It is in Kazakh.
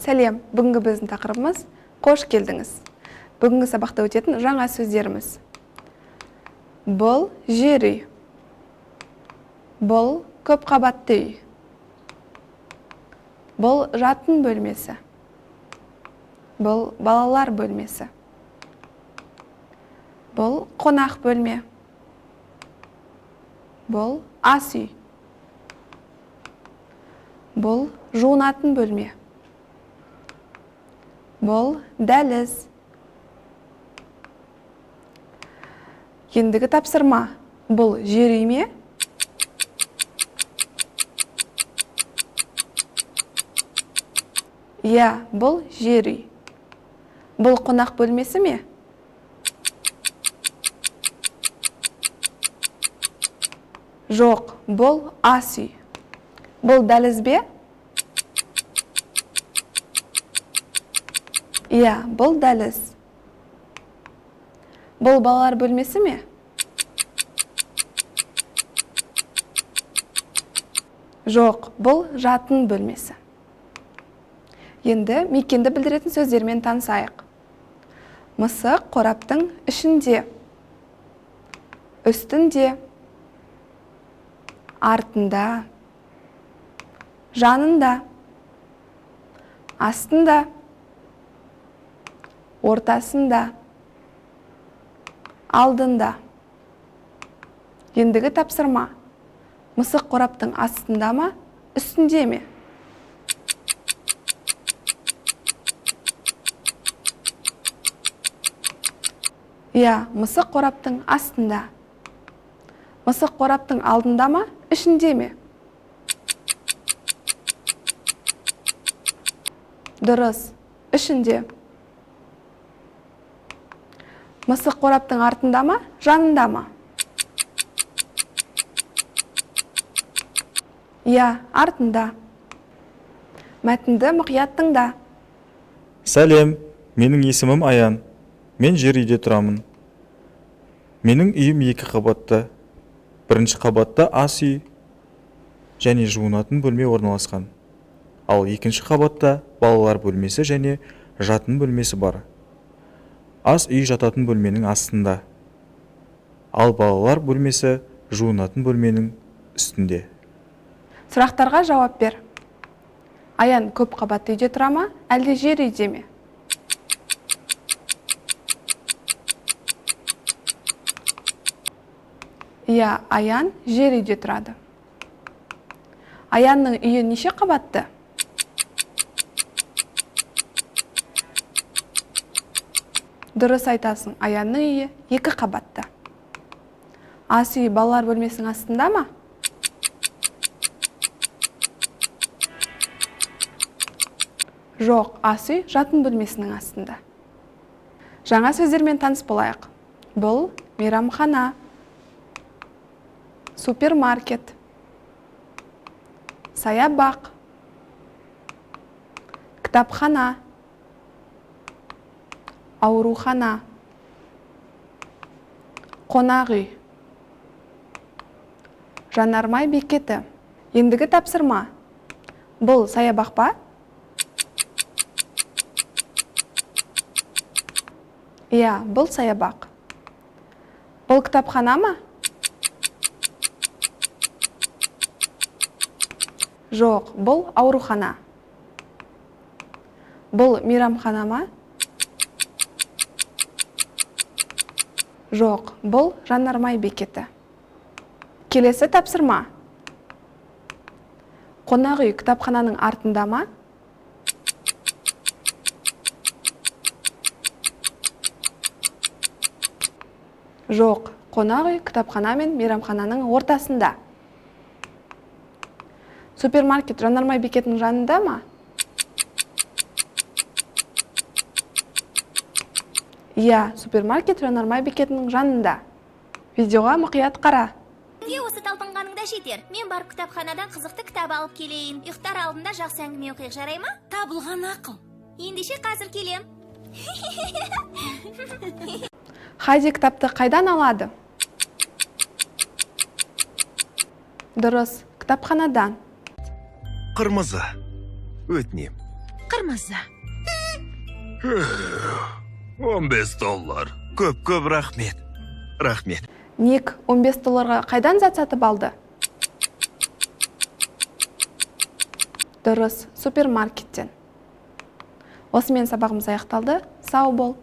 Сәлем! Бүгінгі біздің тақырыбымыз қош келдіңіз. Бүгінгі сабақта өтетін жаңа сөздеріміз. Бұл жер үй. Бұл көпқабатты үй. Бұл жатын бөлмесі. Бұл балалар бөлмесі. Бұл қонақ бөлме. Бұл ас үй. Бұл жуынатын бөлме. Бұл дәліз. Ендігі тапсырма. Бұл жер үй ме? Иә, бұл жер үй. Бұл қонақ бөлмесі ме? Жоқ, бұл ас үй. Бұл дәліз бе? Иә, бұл дәліз. Бұл балалар бөлмесі ме? Жоқ, бұл жатын бөлмесі. Енді мекенді білдіретін сөздермен танысайық. Мысық қораптың ішінде, үстінде, артында, жанында, астында, ортасында, алдында. Ендігі тапсырма. Мысық қораптың астында ма, үстінде ме? Иә, мысық қораптың астында. Мысық қораптың алдында ма, ішінде ме? Дұрыс, ішінде. Мысық қораптың артында ма, жанында ма? Иә, артында. Мәтінді мұқият тыңда. Сәлем, менің есімім Аян. Мен жер үйде тұрамын. Менің үйім екі қабатты. Бірінші қабатта ас үй және жуынатын бөлме орналасқан. Ал екінші қабатта балалар бөлмесі және жатын бөлмесі бар. Ас үй жататын бөлменің астында. Ал балалар бөлмесі жуынатын бөлменің үстінде. Сұрақтарға жауап бер. Аян көп қабатты үйде тұра ма, әлде жер үйде ме? Иә, Аян жер үйде тұрады. Аянның үйі неше қабатты? Дұрыс айтасың, Аянның үйі екі қабатты. Ас үй балалар бөлмесінің астында ма? Жоқ, ас үй жатын бөлмесінің астында. Жаңа сөздермен таныс болайық. Бұл мейрамхана, супермаркет, саябақ, кітапхана, аурухана, қонақ үй, жанармай бекеті. Ендігі тапсырма. Бұл саябақ па? Иә, бұл саябақ. Бұл кітапхана ма? Жоқ, бұл аурухана. Бұл мейрамхана ма? Жоқ, бұл жанармай бекеті. Келесі тапсырма. Қонақ үй кітапхананың артында ма? Жоқ, қонақ үй кітапхана мен мейрамхананың ортасында. Супермаркет жанармай бекетінің жанында ма? Иә, супермаркет жанармай бекетінің жанында. Видеоға мұқият қара. Күнге осы талпынғаның да жетер. Мен барып кітапханадан қызықты кітап алып келейін. Ұйықтар алдында жақсы әңгіме оқиық, жарай ма? Табылған ақыл. Ендеше қазір келем. Хайди кітапты қайдан алады? Дұрыс, кітапханадан. Қырмызы. Өтінем. Қырмызы. 15 доллар. Көп-көп рахмет. Рахмет. Ник 15 долларға қайдан зат сатып алды? Дұрыс, супермаркеттен. Осымен сабағымыз аяқталды. Сау бол.